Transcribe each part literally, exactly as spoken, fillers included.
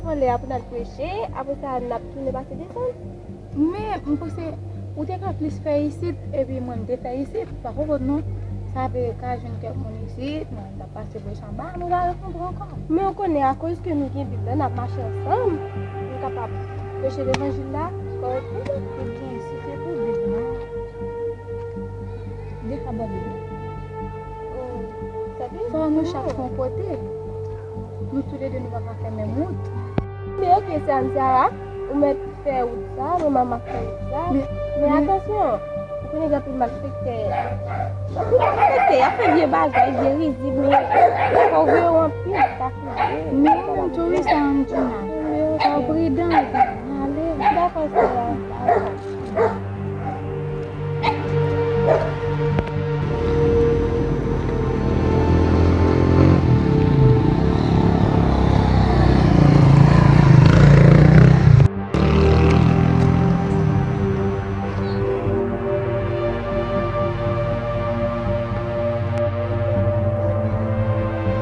Lè a pou n al preche, apre sa, n ap tounen pase desann. Men, m panse, ou te ka plis fè isit, epi mwen, m te fè isit. Pa konprann non. Sa vle ka jwenn kèk moun isit, mwen, m t ap pase preche anba, nou va rankontre ankò. Men ou konnen, akoz ke nou gen Bib la, n ap mache ansanm, nou kapab preche levanjil la, kòrèkteman. Ebyen, si se pou Bib la, de ka bò Bib la. Fò nou chak fè yon kote. Nou toulede nou pa ka fè menm wout. Men oke, sè Ann Sara, ou mèt fè wout sa, mwen m ap fè wout sa. Men, men atansyon, ou konnen gen anpil malfektè. Anpil malfektè, y ap fè vye bagay, vye rizib, men fò w veye w anpil, sa ki vre. Men tou wi, sè Ann Djina, fò w pridan, ale. Dakò, sè Ann.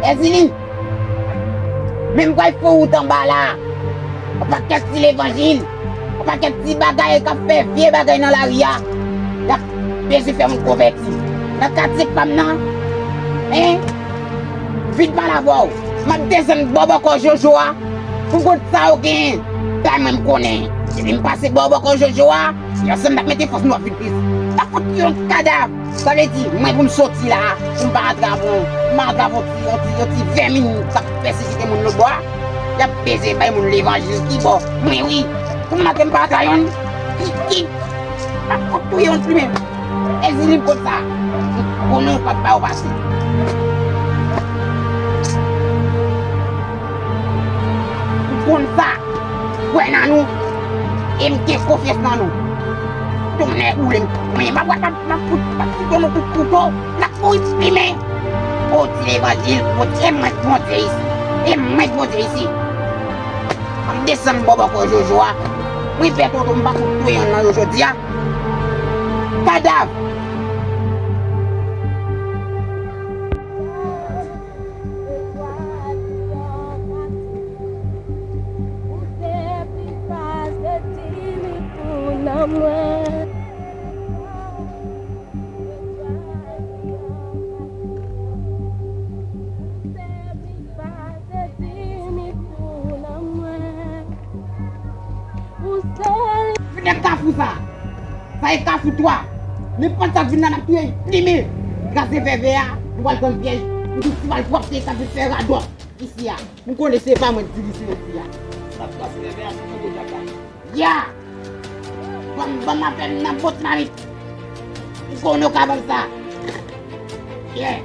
Èzili! Men m pral fè wout anba la. Yon pakèt ti levanjil, yon pakèt ti bagay k ap fè vye bagay nan lari a. Y ap bezwen fè moun konvèti. Nan katye pa m nan, en, vin pale avè w. M ap desann bò bòkò Jojo a pou m konn sa yo genyen. Bay mwen m konnen. Depi m pase bò bòkò Jojo a, yo sanm n ap mete fòs nou ap vin plis. N ap fout yon kadav. Sa vle di, mwen pou m soti la, pou m pa antre avè yon, m antre avè yon ti, yon ti, yon ti vèmin k ap pèsekite moun lòt bò a, y ap bezwen bay moun levanjil ki bò. Mwen wi, pou m antre m pa antre a youn, ki, ki, m ap fout touye youn plimen. Èzili m konn sa, m konnen w p ap ba yo pase. M konn sa. Kwè nan nou, e m gen konfyans nan nou. Tonnè boule m, mwen, m ap, m ap, m ap fout, m ap fout nou kout kouto, n ap mouri plimen. O ti levanjil, Bondye, e mwen k Bondye isi, e mwen k Bondye isi. M ap desann bò bòkò Jojo a, mwen pè Toto, m pa fout touye youn nan yo jodi a. Kadav! Vin nan kafou sa. Sa e kafou twa. Nenpòt sa k vin la, n ap touye l plimen. Kraze vèvè a, nou pral pran pyèj. Nou tout ti bal pwòpte k ap vin fè radòt isi a. Nou konnen se pa mwen k di li se isi a. N ap kraze vèvè a, se kongo djab la. Ya! Ban m, ban m afè m nan bòt mamit. M konnen w ka ban m sa. Yeah.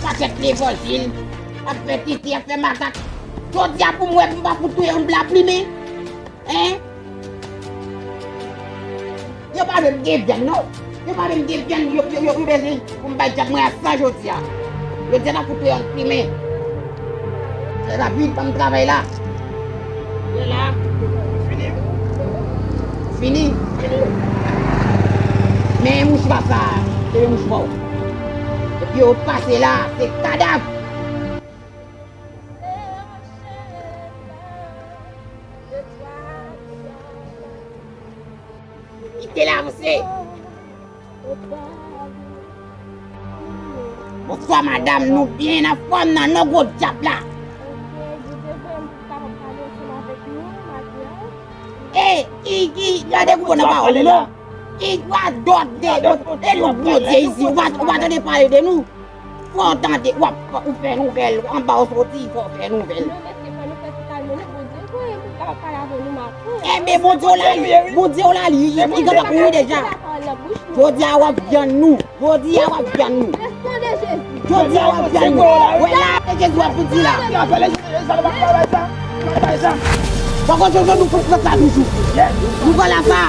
Pakèt levanjil, ap fè titi, ap fè makak. Jodi a pou m wè pou m pa fout touye youn bla plimen. Hein? Yo pa menm gen vyann non. Yo pa menm gen vyann, yo, yo, yo, yo bezwen pou m bay djab mwen a san jodi a. Jodi a n ap fout yon plimen. Trè rapid, ban m travay la. Mwen la, fini. Fini. Fini. Men mouchwa sa, se men mouchwa w. Epi yo pase la, se kadav. Kite l avanse. Bonswa madanm, nou byen anfòm nan non gwo djab la. E, ki, ki, gade gwo nan pawòl non. Ki radòt de, de nou Bondye isi, ou pa, ou pa tande pale de nou. Fò w tande, w ap, ou fè nouvèl, anba w soti, fò w fè nouvèl. Non, mesye, fò nou fè ti kalme nou, Bondye, wi, pou l kapab pale avè nou maten. Enben, Bondye w la li, Bondye w la li, li, li gentan kouri deja. Jodi a, w ap vyann nou, jodi a, w ap vyann nou. Jodi a, w ap vyann nou. Wè la, e Jezi w ap vin di la. Poko Jojo nou fout pran sa toujou. Nou pran la sa.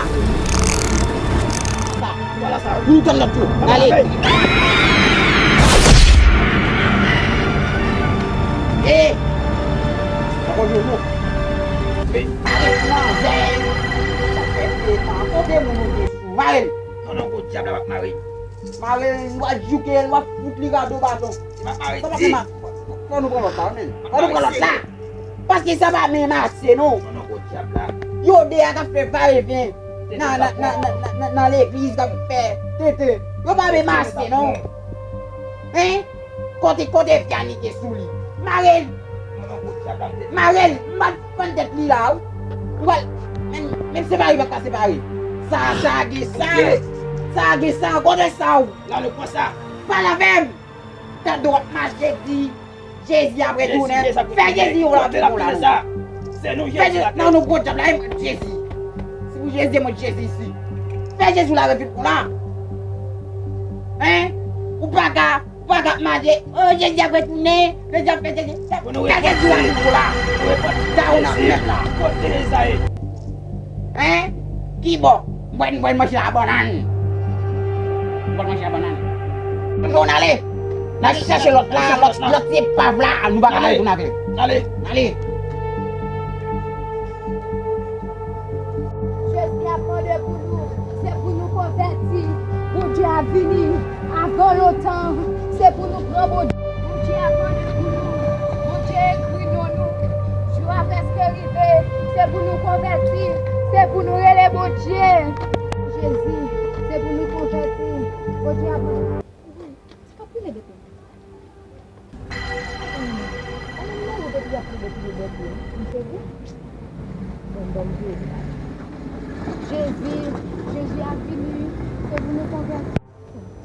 Nou tann lòt yo. Ale. E. Poko Jojo. Mare l. Non, non, gwo dyab la p ap mare. Mare l, m pral jouke l, m ap fout li rado baton. Sa pa fè mal. Fò nou pran lòt la, wi, men. Fò nou pran lòt la. Paske sa pa menm ase, non. Yo de a k ap fè va e vyen nan, nan, nan, nan, nan, nan legliz, k ap fè tenten. Yo pa menm ase, non. Hein? Kote, kote Vianney te sou li? Mare l! Mare l! M ap fann tèt li la, wi. Ou pral, menm, menm separe, pa ka separe. Sa, sa gen sa. Sa gen sa, kote sa, wi. La, nou pran sa. Pale avè m. Tande w ap mache di, Jezi ap retounen. Fè Jezi yon lavi pou la, non. Fè Jezi, non, nou gwo dyab la, e Jezi. Si pou Jezi, mwen Jezi isi. Fè Jezi yon lavi pou la. Hein? Ou pa ka, ou pa ka mache. Oh, Jezi ap retounen. Jezi ap fè Jezi. Fè Jezi yon lavi pou la. Sa ou nan mèt la. Hein? Kibò? Mwen, mwen manje la bannann. Mwen manje la bannann. Mwen ale. N al chèche lòt la, lòt, lòt se pav la, nou pa ka retounen avè l. Ale. Ale. Jezi ap mande pou nou, se pou nou konvèti. Bondye ap vini avan lontan. Se pou nou pran Bondye. Bondye ap mande pou nou. Bondye ekri non nou. Jou a prèske rive. Se pou nou konvèti. Se pou nou rele Bondye. Jezi, se pou nou konvèti. Bondye ap mande. Ti k ap rile depi. Ann nan wout epi y ap rile, rile bò pye m. M sezi. Bon, bon, m sezi. Jezi, Jezi ap vini. Se pou nou konvèti.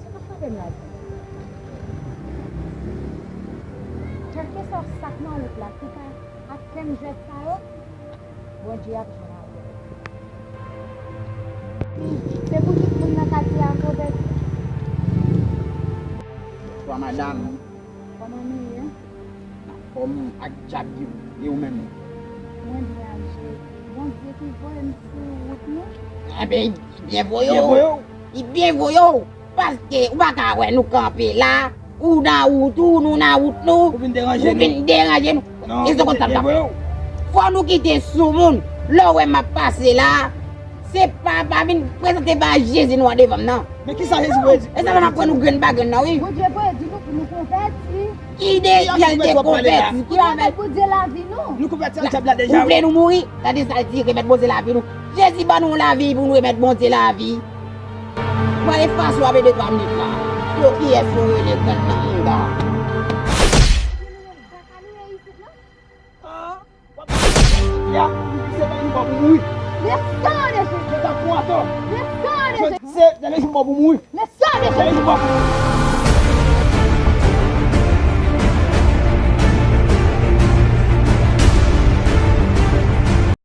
Sa k ap frape m la di? Kèlkeswa sa k nan wout la ki ka ap fè m jwèt sa yo, Bondye ap jwenn avè w. Se pou tout moun nan katye a konvèti. Bonswa, madanm. Kòman nou ye? Anfòm ak djab yo, e ou menm? Mwen byen, Jezi. Bondye ki voye m sou wout nou. Enben, li byen voye w. Li byen voye w. Paske ou pa ka wè nou kanpe la, ou nan wout ou, nou nan wout nou. Ou vin deranje nou. Ou vin deranje nou. Non, e se konsa l ap. Fò nou kite soumoun. Lè w wè m ap pase la, se pa, pa vin prezante ba Jezi nou an devan m nan. Men kisa Jezi voye di? E sa fè m ap pran nou grenn pa grenn nan, wi. Bondye voye di nou pou nou konvèti. Ki de pyè l te konvèti? Pou nou remèt Bondye lavi nou. Nou konvèti ak dyab la deja, wi. Ou vle nou mouri? Gade sa l di, remèt Bondye lavi nou. Jezi ban nou lavi pou nou remèt Bondye lavi. Mwen efase w apre de twa minit la. Yo, kiyès yo rele grann nan mouda? Ah, w ap ya, se dènye jou pa pou mouri. Le sang de Jésus. Se ta pou atò. Le sang de Jésus. Se dènye jou pa pou mouri. Le sang de Jésus. Dènye jou pa pou mouri.